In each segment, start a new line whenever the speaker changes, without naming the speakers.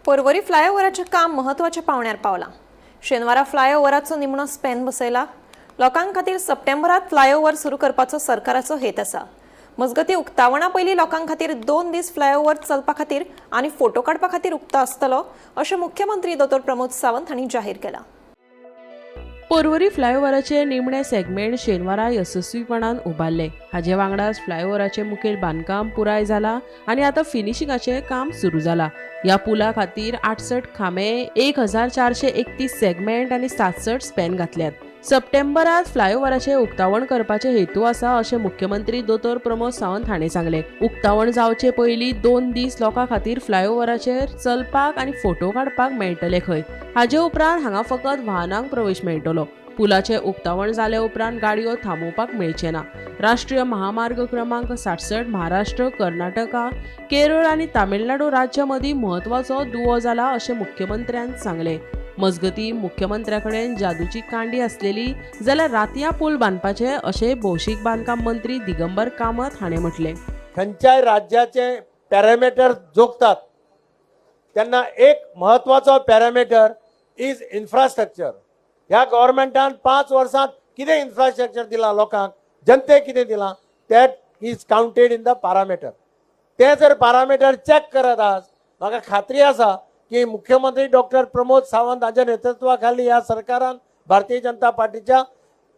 पर्वरी फ्लायओव्हराचें काम म्हत्वाच्या पावंड्यार पावलां. शेनवारा फ्लायओव्हराचो निमणो स्पॅन बसयला. लोकां खातीर सप्टेंबरात फ्लायओव्हर सुरू करपाचो सरकाराचो हेत आसा. मजगतीं, उक्तावणा पयलीं लोकां खातीर 2 दीस फ्लायओव्हर चलपा खातीर आनी फोटो काडपा खातीर उक्तो आसतलो, अशें मुख्यमंत्री दोतोर प्रमोद सावंत हांणी जाहीर केलां.
पर्वरी फ्लायओव्हराचे निमणे सेगमेंट शेनवारा येसस्वीपणान उबारले. हाजे वांगडाच फ्लायओव्हराचे मुखेल बांदकाम पुराय जाला आनी आतां फिनिशिंगाचें काम सुरू जाला. ह्या पुला खातीर 68 खांबे, 1431 सेगमेंट आनी 67 स्पॅन घातल्यात. सप्टेंबरात फ्लायओव्हराचे उक्तावण करपाचे हेतू आसा, अशें मुख्यमंत्री दोतोर प्रमोद सावंत हांणी सांगलें. उक्तावण जावचे पयलीं 2 दीस लोकां खातीर फ्लायओव्हराचेर चलपाक आनी फोटो काडपाक मेळटले खंय. हाजे उपरांत हांगा फकत वाहनांक प्रवेश मेळटलो. पुलाचें उक्तावण जाले उपरांत गाडयो थांबोवपाक मेळचे ना. राष्ट्रीय महामार्ग क्रमांक 66 महाराष्ट्र, कर्नाटका, केरळ आनी तामिळनाडू राज्यां मदीं म्हत्वाचो दुवो जाला, अशें मुख्यमंत्र्यान सांगलें. मजगतीं, मुख्यमंत्र्या कडेन जादूची कांडी आसलेली जाल्यार रातयां पूल बांदपाचे, अशें भौशीक बांदकाम मंत्री दिगंबर कामत हाणें म्हटलें.
खंयच्याय राज्याचे पॅरामीटर जोखतात तेन्ना एक म्हत्वाचो पॅरामीटर is infrastructure. ह्या गव्हर्मेंटान 5 वर्सांत कितें इन्फ्रास्ट्रक्चर दिलां लोकांक, जनतेक कितें दिलां, that is counted in the parameter. तें जर पॅरामीटर चॅक करत आज म्हाका खात्री आसा की मुख्यमंत्री डॉक्टर प्रमोद सावंत हांच्या नेतृत्वा खाली ह्या सरकारान भारतीय जनता पार्टीच्या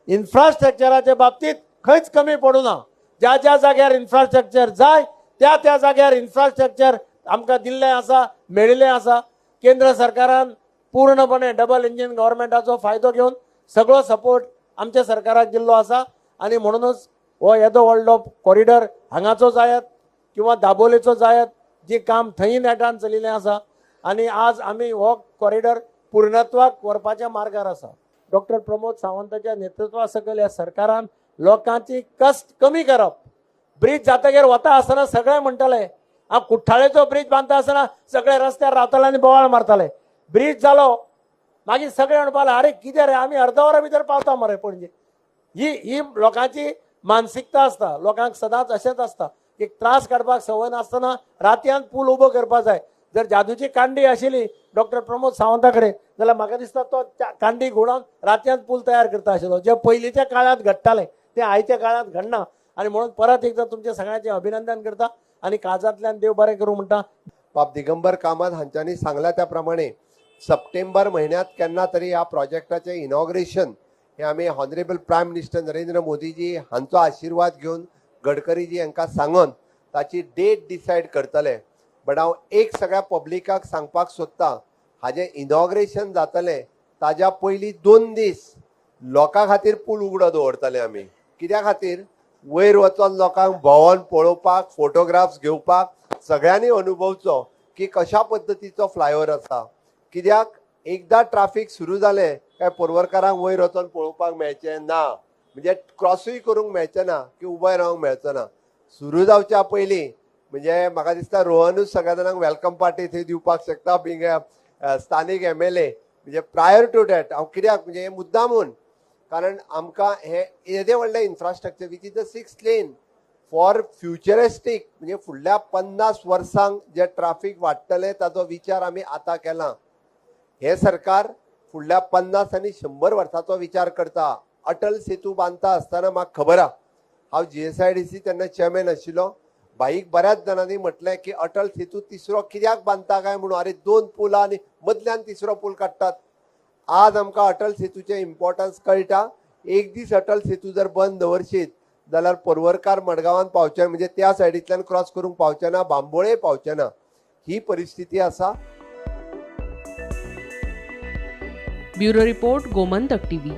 इन्फ्रास्ट्रक्चराच्या बाबतीत खंयच कमी पडूं ना. ज्या ज्या जाग्यार इन्फ्रास्ट्रक्चर जाय, त्या त्या जाग्यार इन्फ्रास्ट्रक्चर आमकां दिल्लें आसा, मेळिल्लें आसा. केंद्र सरकारान पूर्णपणे डबल इंजीन गव्हर्मेंटाचो फायदो घेवन सगळो सपोर्ट आमच्या सरकाराक दिल्लो आसा आनी म्हणूनच हो येदो व्हडलो कॉरिडर हांगाचो जायत किंवा दाबोलेचो जायत, जी काम थंय नेटान चलिल्लें आसा आनी आज आमी हो कॉरिडर पूर्णत्वाक व्हरपाच्या मार्गार आसा. डॉक्टर प्रमोद सावंताच्या नेतृत्वा सकयल ह्या सरकारान लोकांची कश्ट कमी करप. ब्रीज जातगीर वता आसतना सगळे म्हणटले, हांव कुठ्ठाळेचो ब्रीज बांदता आसतना सगळे रस्त्यार रावताले आनी बोवाळ मारताले. ब्रीज जालो, मागीर सगळे म्हणपाक लागले, "अरे, कितें रे, आमी अर्द वरा भितर पावता मरे पणजे." ही ही लोकांची मानसिकता आसता. लोकांक सदांच अशेंच आसता की त्रास काडपाक संवय नासतना रातयान पूल उबो करपा जाय. जर जादूची कांडी आशिल्ली डॉक्टर प्रमोद सावंता कडेन जाल्यार म्हाका दिसता तो त्या कांडी घुंवडावन रातयान पूल तयार करता आशिल्लो. जे पयलींच्या काळांत घडटालें तें आयच्या काळांत घडना आनी म्हणून परत एकदां तुमचें सगळ्यांचें अभिनंदन करता आनी काळजांतल्यान देव बरें करूं म्हणटा.
बाब दिगंबर कामत हांच्यांनी सांगला त्या प्रमाणे सप्टेंबर म्हयन्यांत केन्ना तरी ह्या प्रोजेक्टाचें इनॉग्रेशन हें आमी ऑनरेबल प्रायम मिनिस्टर नरेंद्र मोदीजी हांचो आशिर्वाद घेवन, गडकरीजी हांकां सांगून ताची डेट डिसायड करतले. बट हांव एक सगळ्या पब्लिकाक सांगपाक सोदतां, हाजें इनॉग्रेशन जातलें ताज्या पयलीं 2 दीस लोकां खातीर पूल उगडो दवरतले आमी. कित्या खातीर? वयर वचोन लोकांक भोंवोन पळोवपाक, फोटोग्राफ्स घेवपाक, सगळ्यांनी अनुभवचो की कशा पद्दतीचो फ्लायओवर आसा. कित्याक एकदां ट्राफीक सुरू जालें काय पर्वरकारांक वयर वचोन पळोवपाक मेळचें ना, म्हणजे क्रॉसूय करूंक मेळचें ना की उबें रावंक मेळचो ना. सुरू जावच्या पयलीं, म्हणजे म्हाका दिसता रोहनूच सगळ्या जाणांक welcome party थंय दिवपाक शकता, बींग स्थानीक एमएलए. म्हणजे प्रायर टू that हांव कित्याक, म्हणजे हें मुद्दामून, कारण आमकां हे येदें व्हडलें infrastructure, which is the six lane for futuristic, म्हणजे फुडल्या 50 वर्सांक जे ट्राफीक वाडटलें ताचो विचार आमी आतां केला. हें सरकार फुडल्या 50 आनी 100 वर्सांचो विचार करता. अटल सेतू बांदता आसतना म्हाका खबर आहा, हांव जीएसआयडीसी तेन्ना चेअरमॅन आशिल्लो. भाईक बऱ्याच जाणांनी म्हटलें की अटल सेतू तिसरो कित्याक बांदता काय म्हणून. अरे, दोन पुलां आनी मदल्यान तिसरो पूल काडटात. आज आमकां अटल सेतूचें इम्पॉर्टन्स कळटा. एक दीस अटल सेतू जर बंद दवरशीत जाल्यार पर्वरकार मडगांवान पावचे, म्हणजे त्या सायडींतल्यान क्रॉस करूंक पावचे ना, बांबोळे पावचे ना, ही परिस्थिती आसा.
Bureau report, Gomantak TV.